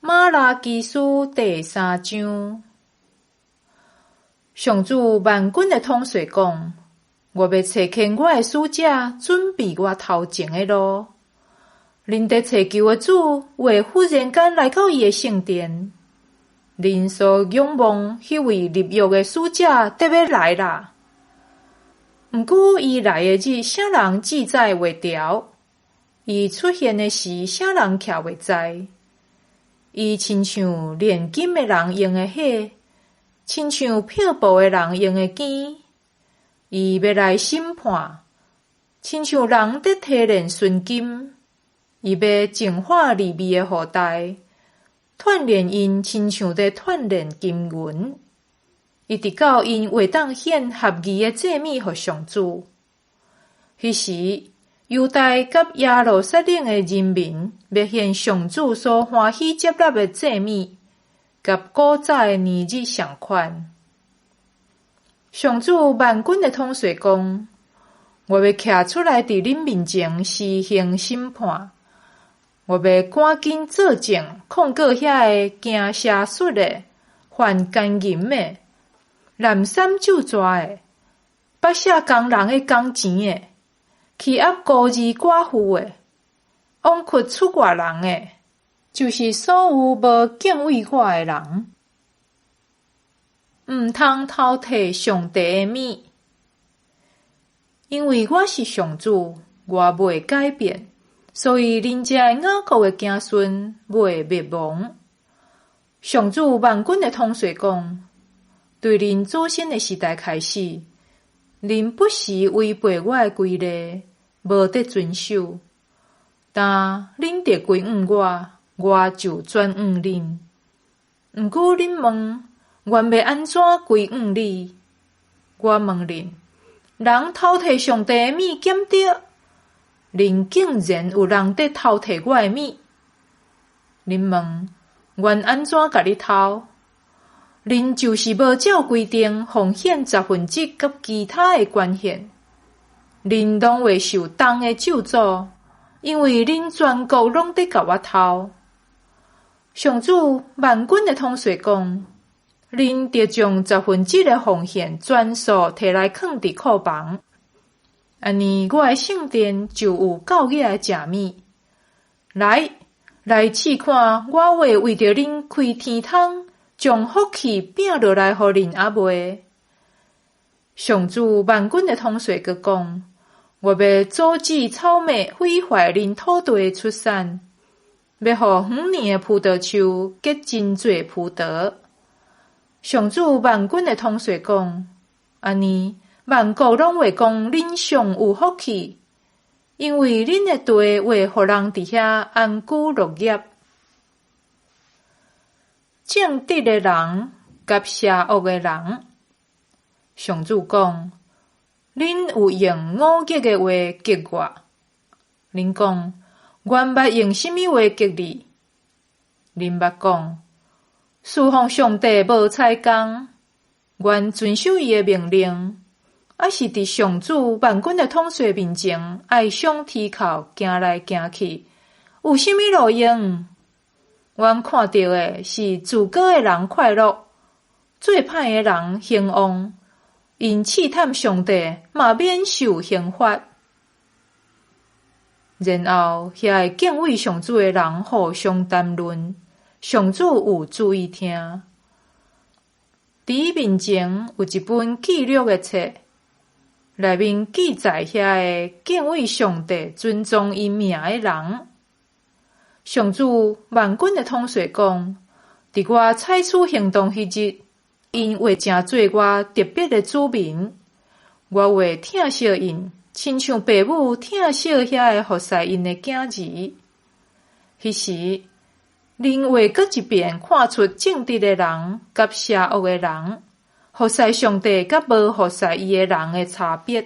瑪拉基書第三章，上主萬軍的統帥講：我欲差遣我的使者，準備我頭前的路。恁佇揣求的主會忽然間來到伊的聖殿。恁所仰望彼位立約的使者，得欲來啦。毋過伊來的日，啥人記載袂牢？伊出現的時，啥人徛袂在？伊親像煉金的人用的火，親像漂布的人用的羹。伊欲來審判，親像人佇提煉純金。伊欲淨化利未的後代，鍛鍊𪜶親像佇鍛鍊金銀。一直到𪜶會當獻合宜的祭物予上主。彼時，猶大佮耶路撒冷的人民，欲獻上主所歡喜接納的祭物，佮古早的年日仝款。上主萬軍的統帥講：我欲徛出來佇恁面前施行審判，我欲趕緊作證，控告遐个行邪術的、犯姦淫的、濫散咒詛的、剝削工人的工錢的、欺壓孤兒寡婦的、枉屈出外人的，就是所有無敬畏我的人，毋通偷提上帝的物，因為我是上主，我袂改變，所以恁遮的雅各的子孫袂滅亡。上主萬軍的統帥講：對恁祖先的時代開始，恁不時違背我的規例，無佇遵守。但恁著歸向我，我就轉向恁。毋過恁問，阮欲按怎歸向你？我問恁，人偷提上帝的物敢著？恁竟然有人佇偷提我的物？恁問，阮按怎共你偷？恁就是無照規定奉獻十分之一佮其他的捐獻，恁攏會受重的咒詛，因為恁全國攏佇共我偷。上主萬軍的統帥講：恁著將十分之一的奉獻全數提來囥佇庫房，按呢我的聖殿就有夠額的食物。來，來試看，我會為著恁開天窗，將福氣餅落來予恁猶未？上主萬軍的統帥閣講：我欲阻止草蛉毀壞恁土地的出產，欲予遠年的葡萄樹結真濟葡萄。上主萬軍的統帥講：按呢，萬國攏會講恁上有福氣，因為恁的地會予人佇遐安居樂業。正直的人佮邪惡的人，上主講：恁有用忤逆的話激我。恁講，阮捌用啥物話激你？恁捌講，事奉上帝無彩工，阮遵守伊的命令，抑是佇上主萬軍的統帥面前愛雙蹄釦行來行去，有啥物路用？阮看著的是自高的人快樂，做歹的人興旺，𪜶試探上帝，嘛免受刑罰。然後，遐个敬畏上主的人互相談論，上主有注意聽。佇伊面前有一本記錄的冊，內面記載遐个敬畏上帝、尊崇伊名的人。上主萬軍的統帥講：佇我採取行動彼日，𪜶會成做我特別的子民，我會疼惜𪜶，親像爸母疼惜遐个服侍𪜶的囝兒。彼時，恁會閣一遍看出正直的人佮邪惡的人，服侍上帝佮無服侍伊的人的差別。